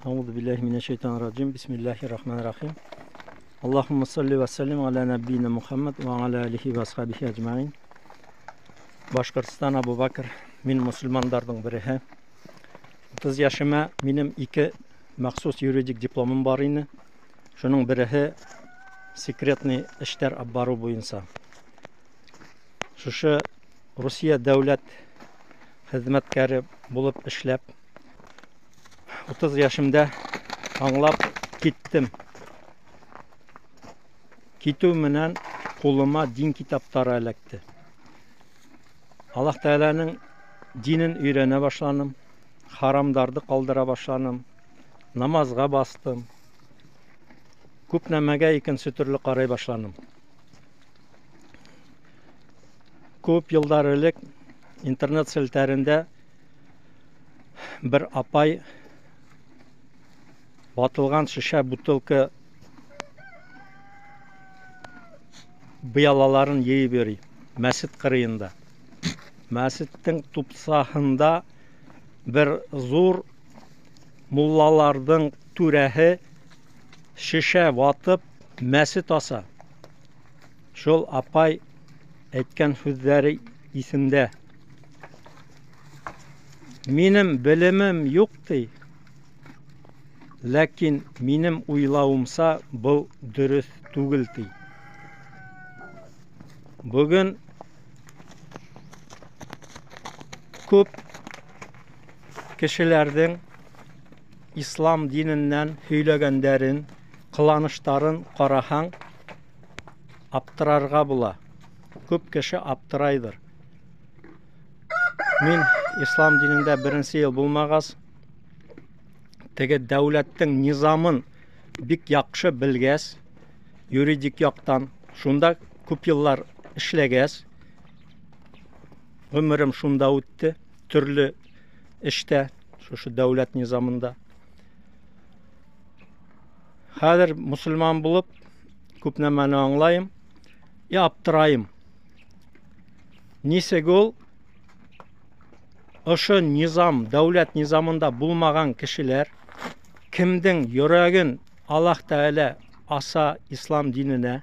Ауҙу билләһи минәш-шәйтанир-раджим. Бисмиллаһир-рахманир-рахим. Аллаһумма салли ва саллим аля набийина Мухаммад ва аля алихи ва асхабихи ажмаин. Башҡортостан, Абубакр, мин мосолмандарҙың береһе. 30 йәшемә минең ике махсус юридик дипломым бар ине. Шуның береһе секретный эштәр алып барыу буйынса. Шушы Русия дәүләт хеҙмәткәре булып эшләп, 30 йәшемдә аңлап киттем. Китеү менән ҡулыма дин китаптары эләкте. Аллаһ Тәғәләнең динен өйрәнә башланым, харамдарҙы ҡалдыра башланым, намазға бастым. Күп нәмәгә икенсе төрлө ҡарай башланым. Күп йылдар элек интернет селтәрендә бер апай ватылған шешә, бутылка быялаларын йыйып йөрөй мәсет ҡырыйында. Мәсеттең тупсаһында бер ҙур муллаларҙың түрәһе шешә ватып мәсет аса. Шул апай әйткән һүҙҙәре иҫемдә. Минең белемем юҡ, ти, ләкин минең уйлауымса был дөрөҫ түгел, ти. Бөгөн күп кешеләрҙең ислам диненән һөйләгәндәрен, ҡыланыштарын ҡараһаң, аптырарға була. Күп кеше аптырайҙыр. Мин ислам динендә беренсе йыл булмағас, теге дәүләттең низамын бик яҡшы белгәс, юридик яҡтан, шунда күп йыллар эшләгәс, ғүмерем шунда үтте, төрлө эштә, шушы дәүләт низамында. Хәҙер мосолман булып, күп нәмәне аңлайым, и аптырайым. Нисек ул ошо низам, дәүләт низамында булмаған кешеләр кемдең йөрәген Аллаһ Тәғәлә аса ислам диненә,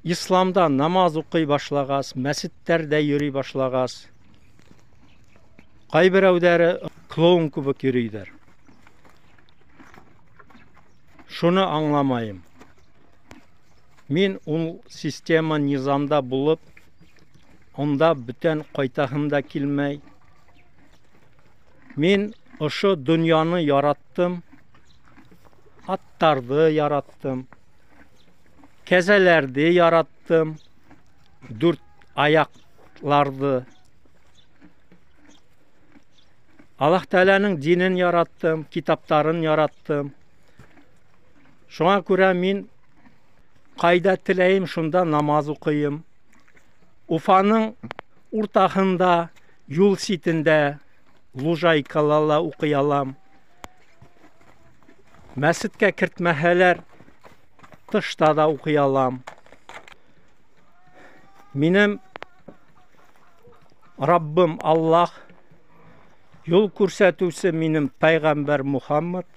исламда намаз уҡый башлағас, мәсеттәрҙә йөрөй башлағас, ҡайберәүҙәре клоун кеүек йөрөйҙәр. Шуны аңламайым. Мин ул система низамда булып, унда бүтән ҡайтаһым да килмәй. Мин ошо донъяны яраттым, аттарҙы яраттым, кәзәләрҙе яраттым, дүрт аяҡларҙы. Аллаһ Тәғәләнең динен яраттым, китаптарын яраттым. Шуңа күрә мин ҡайҙа теләйем, шунда намаз уҡыйым. Уфаның уртаһында, юл ситендә, лужайкала ла уҡый алам. Мәсеткә кертмәһәләр, тышта да уҡый алам. Минең Раббым Аллаһ, юл күрсәтеүсе минең пәйғәмбәр Мухаммад.